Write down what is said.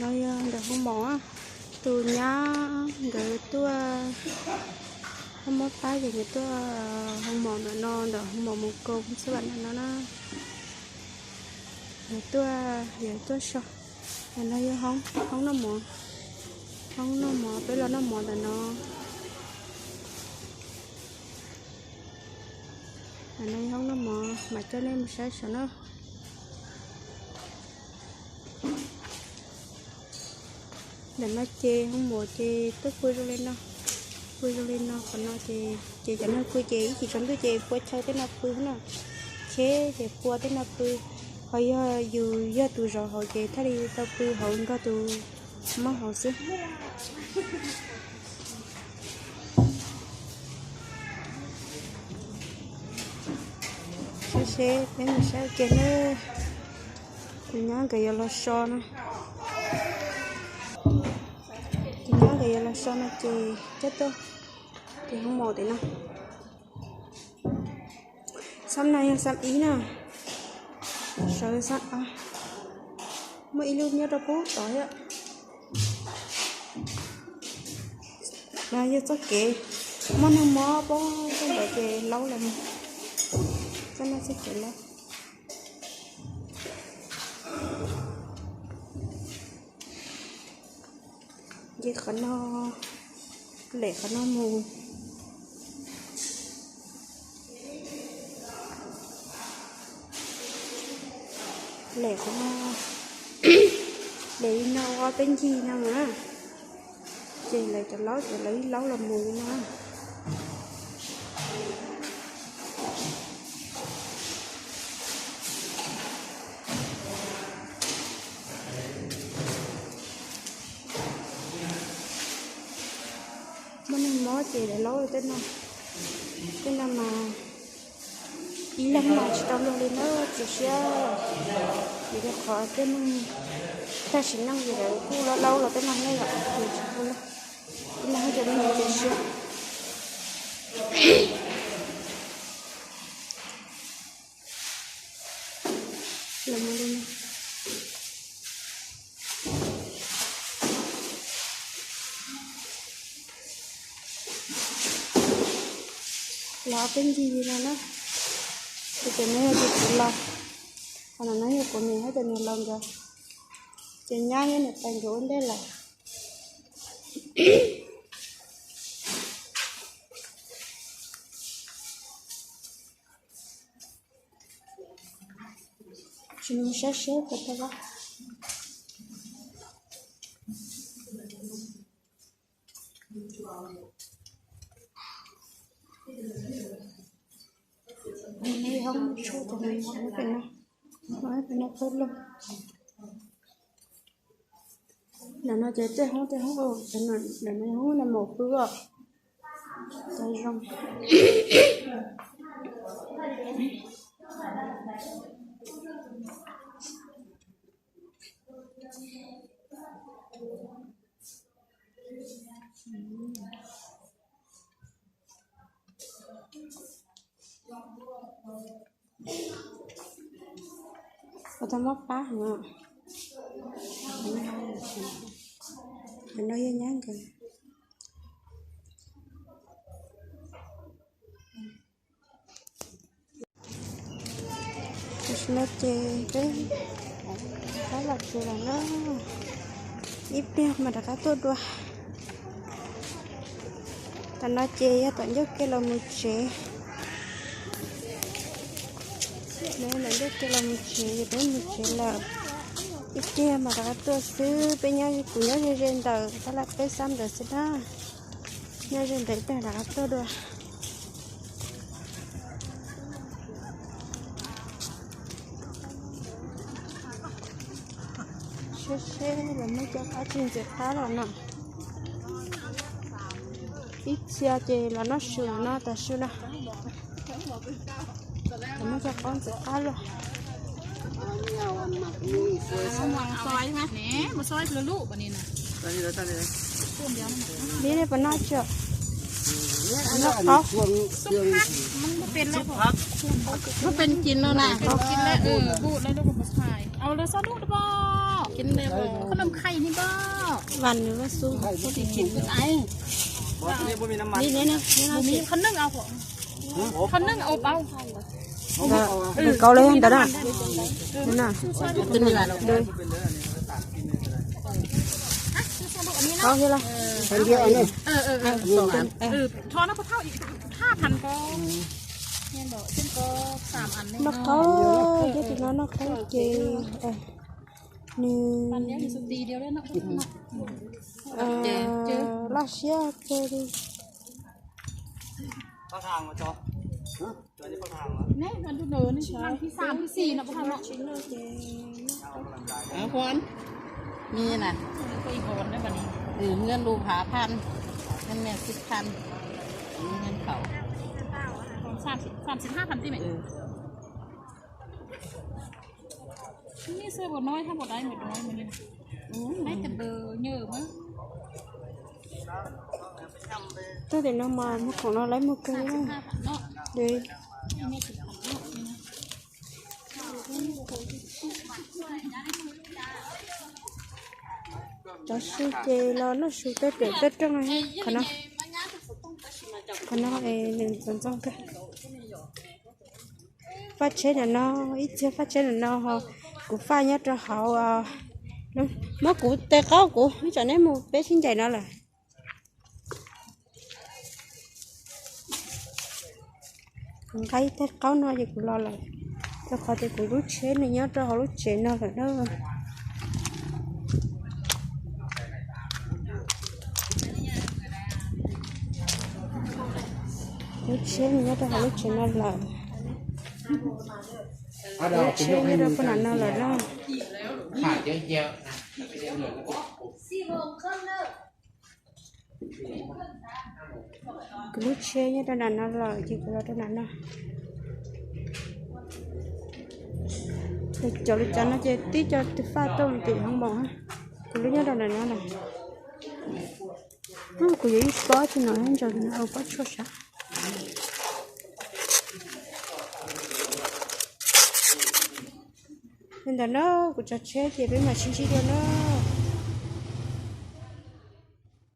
No yog ntawm hoo mom, tus nyab nkawd tuaj, muab pab ces nkawd tuaj hoo mom ntawm no, ntawm hoo mom mus kaus txhua ntawm no na. Nkawd tuaj, nkawd tuaj so. Ntawm no yog hoob noj mov, hoob noj mov, peb los noj mov ntawm no. Ntawm no yog hoob noj mov, mam coj nej mus saib saum na. Ntawm no ces hoo mom ces tuaj pw zoo li no, pw zoo li no, qhov no ces, ces cov neeg pw ces ib chim tsaus ntuj ces pua chaw tej no pw na, cheb ces pua tej no pw. Ho yog yus yog tus zov hauv ces thiaj li tau pw hauv nrog tus muab hauv xwb. Saib seb peb mus saib ua ke na. Tus nyab nkawd yuav los so no, tus nyab nkawd yuav los so no ces coj tuaj, ces hoo mom tim no. Xab no yog xab ib na, sawv xab ob, muaj ib lub nyob rau pub tod thiab. No yog txoj kev, muaj neeg mob pob txoj ntawd ces laub los mus, txoj no txoj kev laub. Ces qhov no, lem qhov no mus, lem qhov no, lem li no ua peb ncig no mus na. Ces lawv cov laub ces lawv ib laub los mus li no. Muaj neeg mob ces lawv laub tej no, tej no mas ib leeg mas tsis tau luag li na, txias siab. Vim rau qhov tej neeg tag sim neej ces lawv kuj laub laub los tej no ne yom, ces tsis tau luag, ib leeg ces txias siab. Los mus li no. Los peb ncig li no na. Ces cov no yog tus txiv laus, ho no yog kuv niam thiab cov niam laus nkawd. Ces nyab thiab niam tais nkawd ua ntej lawm. Tsis mus saib seb puas tau los. Nws ho mus tshuaj cov no, pem no, pem no peb lug. Ntawm no ces tej hoob tej hoob, ntawm no hoob no maum pw os. Cov zoo. Ua tau muab pab heev. Ntawm no yog nyab nkawd. Tam sim no ces peb rov qab los tsev lawm na. Ib pliag mas rov qab tuaj dua. Tam no ces yog tom ncauj ke los mus tsev. Tom ncauj ke los mus tsev ces peb mus tsev lawm. Ib pliag mas rov qab tuaj xwb, peb nyob, kuv nyob ze ze ntawm tab laj peb xab ntawd xwb na. Nyob ze ntawm ib pliag rov qab tuaj dua. Seb seb los muaj cov qab tsis ntxim qab los no. Ib txhia ces los noj su no tas su na. Los muaj cov qab ntxim qab los. Li nej puas noj tso? Noj qaub. Lub pes kis no na. Koj noj khaij ni koj. Vaj nws vaj xub. Koj noj au. Kaus li ntawd na. Kaus thiab los. Noj qaub, cov tim no noj qaub ces nws laj siab kawg li. Nws lub phav phan, nws me xib phan, nws kaum. Tuaj tim no mas muag khoom no lawv muag kawg li. Cov su ces los noj su tej riam tej rooj no, qhov no, qhov no nws ntxoov ntxoo kawg. Faj tsheb ntawm no, ib txhia faj tsheb ntawm no ho kuv faj nyob rau hauv. Muab kuv tes qaub kuv, ib tsam neb mus peb sib ncaim no lawm. Kuv nqa ib teg qaub no ces kuv los lawm, rau qhov tias kuv lub tsheb nws nyob rau hauv lub tsev no lawm na. Lub tsheb nws nyob rau hauv lub tsev no lawm. Lub tsheb nyob rau puag nram no lawm na. Kuv lub tsheb nyob rau nram no lawm ces kuv los rau nram no. Cov li cas no ces tib co tus faj tuaj tim hoob mom, kuv lub nyob rau nram no na. Kuv yuav ib pob tim no ntsaws pob tshuaj sav. Li ntawd na, kuv cov tsheb ces peb mam sib ntsib dua na.